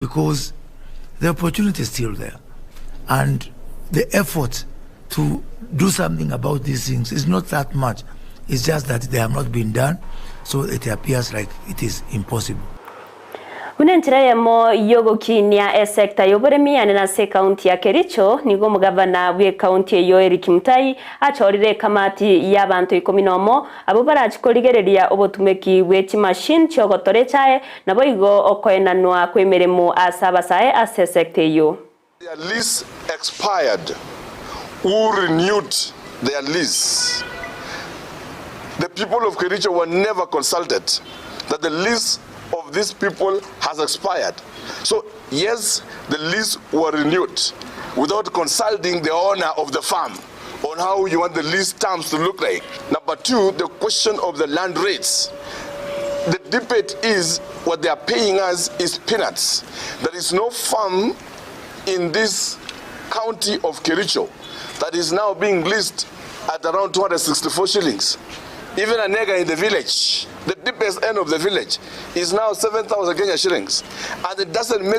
Because the opportunity is still there and the effort to do something about these things is not that much. It's just that they have not been done, so it appears like it is impossible. Buna enchera eyemo y'ogokinia esecta y'oboremi yane nase ekaunti ya Kericho, nigo omogavana bw'ekaunti eyio Eric Mutai achorire ekamati y'abanto ikomi nomo abwo barachi korigereria obotumeki bwe chimachine chiogotora echae naboigo okoenanwa kw'emeremo ase abasae ase esecta eyio. Their lease expired who renewed their lease. The people of Kericho were never consulted that the lease of these people has expired. So yes, the lease were renewed without consulting the owner of the farm on how you want the lease terms to look like. Number two, the question of the land rates. The debate is what they are paying us is peanuts. There is no farm in this county of Kericho that is now being leased at around 264 shillings. Even an acre in the village, the deepest end of the village, is now 7,000 Kenya shillings. And it doesn't make